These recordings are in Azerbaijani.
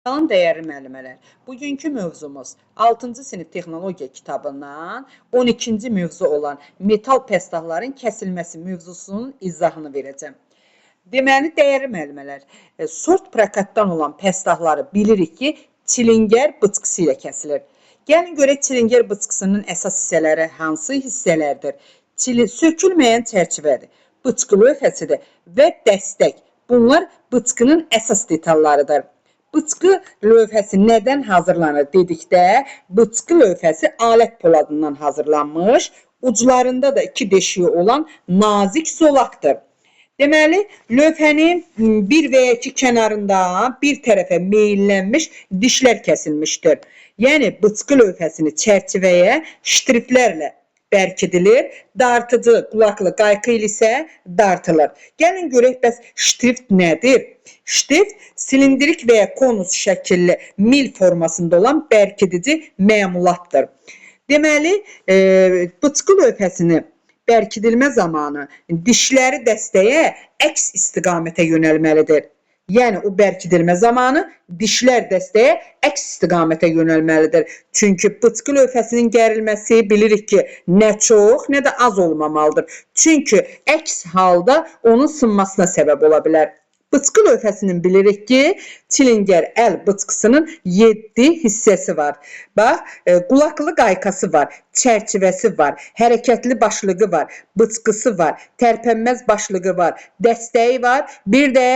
Salam dəyərli müəllimələr. Bugünkü mövzumuz 6-cı sinif texnologiya kitabından 12-ci mövzu olan metal pəstahların kəsilməsi mövzusunun izahını verəcəm. Deməli, dəyərli müəllimələr, sort prokatdan olan pəstahları bilirik ki, çilingər bıçqısı ilə kəsilir. Gəlin görək çilingər bıçqısının əsas hissələri hansı hissələrdir? Sökülməyən çərçivədir, bıçqı lövhəsidir və dəstək. Bunlar bıçqının əsas detallarıdır. Bıçqı lövhəsi nədən hazırlanır dedikdə, bıçqı lövhəsi alət poladından hazırlanmış, uclarında da iki deşiyi olan nazik zolaqdır. Deməli, lövhənin bir və ya iki kənarında bir tərəfə meyllənmiş dişlər kəsilmişdir. Yəni, bıçqı lövhəsini çərçivəyə ştriflərlə bərkidilir, dartıcı qulaqlı qayqı ilə isə dartılır. Gəlin görək, bəs ştrift nədir? Ştrift silindirik və ya konus şəkilli mil formasında olan bərkidici məmulatdır. Deməli, bıçqı lövhəsini bərkidilmə zamanı dişləri dəstəyə əks istiqamətə yönəlməlidir. Yəni, o bərkidilmə zamanı dişlər dəstəyə əks istiqamətə yönəlməlidir. Çünki bıçqı lövhəsinin gərilməsi bilirik ki, nə çox, nə də az olmamalıdır. Çünki əks halda onun sınmasına səbəb ola bilər. Bıçqı lövhəsinin bilirik ki, çilingər əl bıçqısının 7 hissəsi var. Bax, qulaqlı qaykası var, çərçivəsi var, hərəkətli başlığı var, bıçqısı var, tərpənməz başlığı var, dəstəyi var, bir də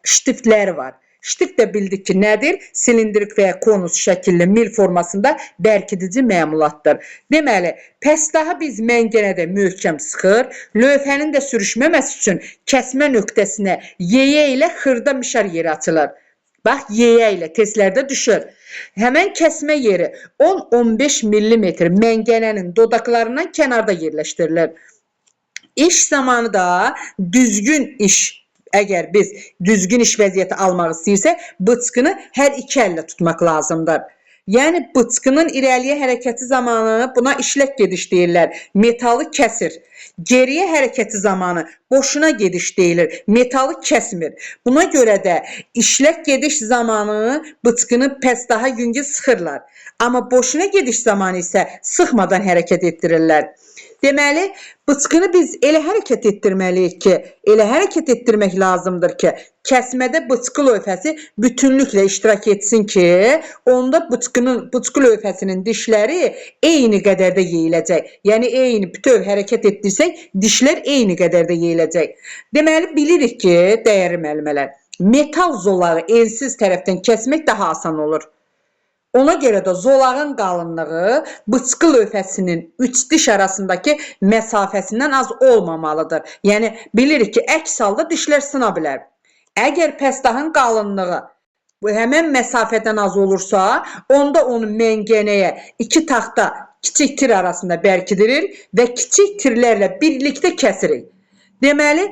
ştiftləri var. Ştift də bildik ki, nədir? Silindirik və ya konus şəkilli mil formasında bərkidici məmulatdır. Deməli, pəstahı biz məngənədə möhkəm sıxır, lövhənin də sürüşməməsi üçün kəsmə nöqtəsinə yeyə ilə xırda mişar yeri açılır. Bax, yeyə ilə testlərdə düşür. Həmən kəsmə yeri 10-15 millimetr məngənənin dodaqlarından kənarda yerləşdirilir. İş zamanı da düzgün iş, əgər biz düzgün iş vəziyyəti almaq istəyirsək, bıçqını hər iki əllə tutmaq lazımdır. Yəni, bıçqının irəliyə hərəkəti zamanı buna işlək gediş deyirlər, metalı kəsir. Geriyə hərəkəti zamanı boşuna gediş deyilir, metalı kəsmir. Buna görə də işlək gediş zamanı bıçqını pəs daha yüngül sıxırlar. Amma boşuna gediş zamanı isə sıxmadan hərəkət etdirirlər. Deməli, bıçqını biz elə hərəkət etdirməliyik ki, elə hərəkət etdirmək lazımdır ki, kəsmədə bıçqı lövhəsi bütünlüklə iştirak etsin ki, onda bıçqı lövhəsinin dişləri eyni qədərdə yeyiləcək. Yəni, eyni bütöv hərəkət etdirsək, dişlər eyni qədərdə yeyiləcək. Deməli, bilirik ki, dəyərli müəllimələr, metal zolağı ensiz tərəfdən kəsmək daha asan olur. Ona görə də zolağın qalınlığı bıçqı lövhəsinin üç diş arasındakı məsafəsindən az olmamalıdır. Yəni, bilirik ki, əks halda dişlər sına bilər. Əgər pəstahın qalınlığı bu həmən məsafədən az olursa, onda onu məngənəyə iki taxta kiçik tir arasında bərkidirir və kiçik tirlərlə birlikdə kəsirik. Deməli,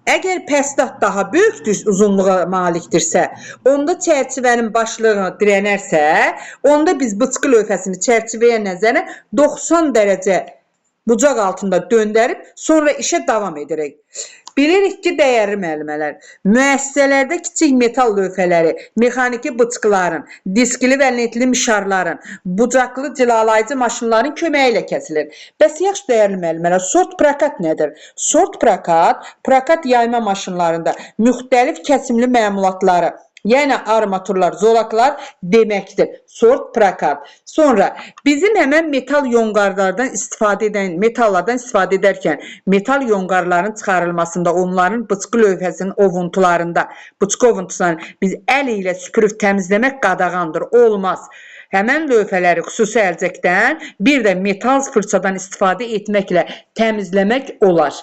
əgər pəstah daha böyük uzunluğa malikdirsə, onda çərçivənin başlığı dirənərsə, onda biz bıçqı lövhəsini çərçivəyə nəzərən 90 dərəcə bucaq altında döndərib, sonra işə davam edirik. Bilirik ki, dəyərli müəllimələr, müəssisələrdə kiçik metal lövhələri, mexaniki bıçqıların, diskli və lentli mişarların, bucaqlı cilalayıcı maşınların köməyi ilə kəsilir. Bəs yaxşı, dəyərli müəllimələr, sort prokat nədir? Sort prokat, prokat yayma maşınlarında müxtəlif kəsimli məmulatları, yəni armaturlar, zolaqlar deməkdir. Sort prokat. Sonra bizim həmən metal yonqarlardan istifadə edən, metallardan istifadə edərkən metal yonqarların çıxarılmasında, onların bıçqı lövhəsinin ovuntularında, bıçqı ovuntusunu biz əl ilə süpürüb təmizləmək qadağandır, olmaz. Həmən lövhələri xüsusi əlcəkdən, bir də metal fırçadan istifadə etməklə təmizləmək olar.